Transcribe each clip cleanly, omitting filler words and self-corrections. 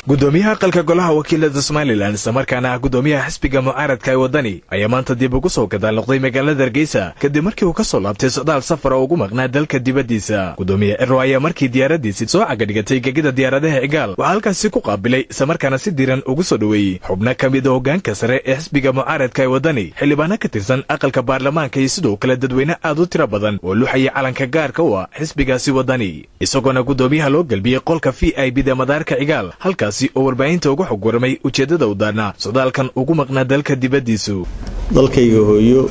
Gudoomiyaha aqalka golaha wakiilada Somalilan, islamarkaana ah gudoomiyaha xisbiga mucaaradka ee Wadani, ayaa maanta dib ugu soo gadaal noqday magaalada Hargeysa kadib markii uu ka soo laabtay socdaal safar oo ugu maqnaa dalka dibaddiisa. Gudoomiye Ciro ayaa markii diyaaradiisi soo cagadhigatay gegida diyaaradaha Cigaal waxaa halkaasi ku qaabilay, islamarkaana si diiran ugu soo dhoweeyey xubno ka mid a hoggaanka sare ee xisbiga mucaaradka ee Wadani, xildhibaano ka tirsan aqalka baarlamaanka iyo sidoo kale dadweyne aad u tiro badan oo luxaya calanka gaarka u ah xisbigaasi Wadani, isagoona gudoomiyaha loo gelbiyey qolka VIP da madaarka Cigaal, halkaasi oo warbaahinta uga xog waramay ujeeddada u daarnaa socdaalkan ugu maqnaa dalka dibaddiisu. Dalkayga hooyo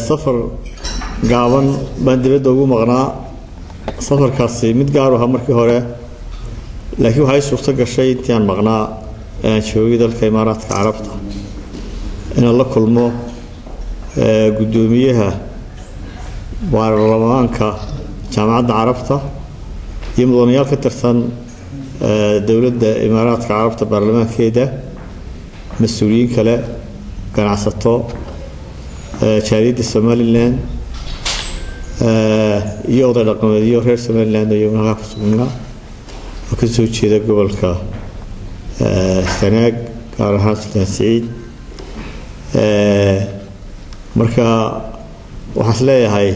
safar gaaban baan dibadda ugu maqnaa. Safarkaasi mid gaar ahaa markii hore, laakiin waxay suurto gashay intii aan maqnaa aan joogay dalka Imaaraadka Carabta inaan la kulmo guddoomiyaha baarlamaanka Jaamacadda Carabta iyo mudanayaal ka tirsan dowladda Imaaraadka Carabta baarlamaankeeda, mas-uuliyiin kale, ganacsato, jaaliyadda Somalilan iyo oday dhaqameedyo reer Somaliland iyaguna halkaa ku sugnaa oo ka soo jeeda gobolka Sanaag, gaar ahaan Sultaan Siciid. Marka waxaan is leeyahay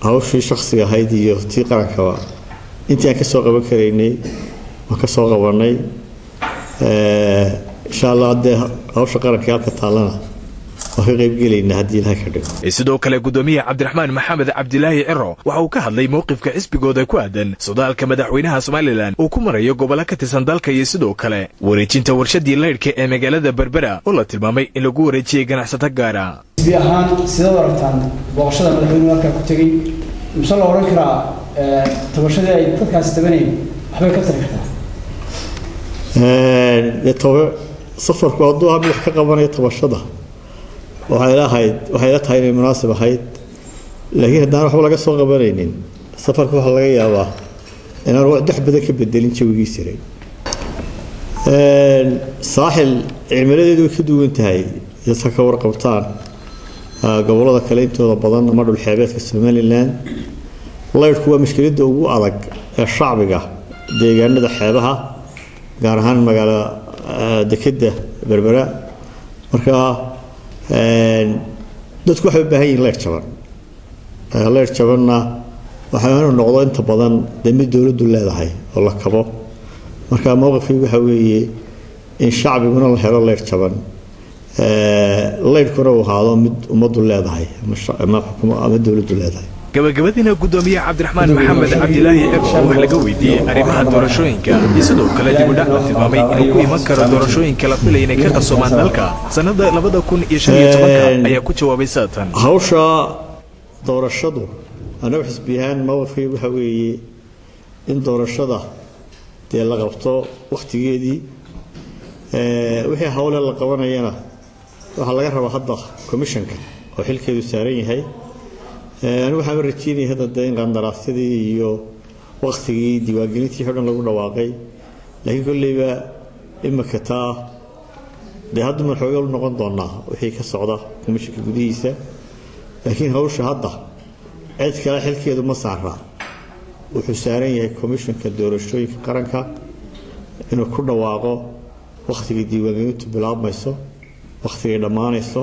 hawshii shaksiga ahayd iyo tii qarankaba intii aan kasoo qaban karaynay waan ka soo qabanay. Insha Allah haddee hawsha qaranka halka taallana waan ka qaybgelaynaa haddii Ilahay ka dhigo. Sidoo kale gudoomiyaha Cabdiraxmaan Maxamed Cabdilaahi Ciro waxa uu ka hadlay mowqifka xisbigooda ku aadan socdaalka madaxweynaha Somalilan uu ku marayo gobollo ka tirsan dalka iyo sidoo kale wareejinta warshadii laydhka ee magaalada Berbera oo la tilmaamay in lagu wareejiyey ganacsato gaara. Xisbi ahaan sidaad aragtaan booqashada madaxweynuhu halkaa ku tegey? Mise la odhan karaa tabashadii ay dadkaasi tabanayeen waxbay ka tari kartaa? Dee toba safarku hadduu ahaa mid wax ka qabanayo tabashada, waxay ila ahayd, waxay ila tahay inay munaasib ahayd, laakiin haddaan waxba laga soo qabanaynin safarka waxaa laga yaabaa inaan wax dex badan ka bedelin jawigii jiray. Saaxil cimiladeedu way ka duwan tahay dadka ka warqabtaan gobollada kale intooda badan ama dhul xeebeedka Somaliland. Laydhku waa mushkiladda ugu adag ee shacbiga deegaanada xeebaha, gaar ahaan magaala dekeda Berbera. Marka dadku waxay u baahan yihin laydh jaban. Laydh jabanna waxaa inuu noqdo inta badan dee mid dowladdu leedahay oo la kabo. Marka mowqifkii waxa weeye in shacbiguna la helo laydh jaban, laydhkuna uu ahaado mid ummaddu leedahay ama dowladdu leedahay. Gabagabadiina gudoomiyaha Cabdiraxmaan Maxamed Cabdilaahi Ciro wax laga weydiiyey arrimaha doorashooyinka iyo sidoo kale dibudhac la tilmaamay inuu ku iman karo doorashooyinka la filaya inay ka qabsoomaan dalka sannada 2015-ka ayaa ku jawaabay saatan: Hawsha doorashadu annagu xisbi ahaan mowqifkaygu waxa weeye in doorashada dee la qabto wakhtigeedii. Wixii hawle la qabanayana waxaa laga rabaa hadda commissionka oo xilkeedu saaran yahay. Anigu waxaan rajeynaya hadda dee in qandaraasyadii iyo waktigii diiwaangelintii o dhan lagu dhawaaqay, laakiin kolleyba imika taa dee hadda man xooga u noqon doonaa wixii ka socda commissionka gudihiisa. Laakiin hawsha hadda cid kale xilkeedu ma saara, wuxuu saaran yahay commissionka doorashooyinka qaranka inuu ku dhawaaqo wakhtiga diiwaangelintu bilaabmayso, wakhtigay dhammaanayso,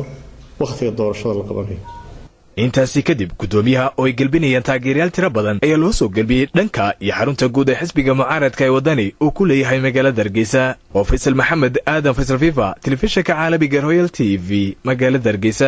wakhtiga doorashada la qabanayo. Intaasi kadib guddoomiyaha oo ay gelbinayaan taageerayaal tiro badan ayaa loo soo gelbiyey dhanka iyo xarunta guud ee xisbiga mucaaradka ee Wadani uu ku leeyahay magaalada Hargeysa. Oo Faysal Maxamed Aadan, Faysal FIFA, telefishinka caalamiga Royal TV, magaalada Hargeysa.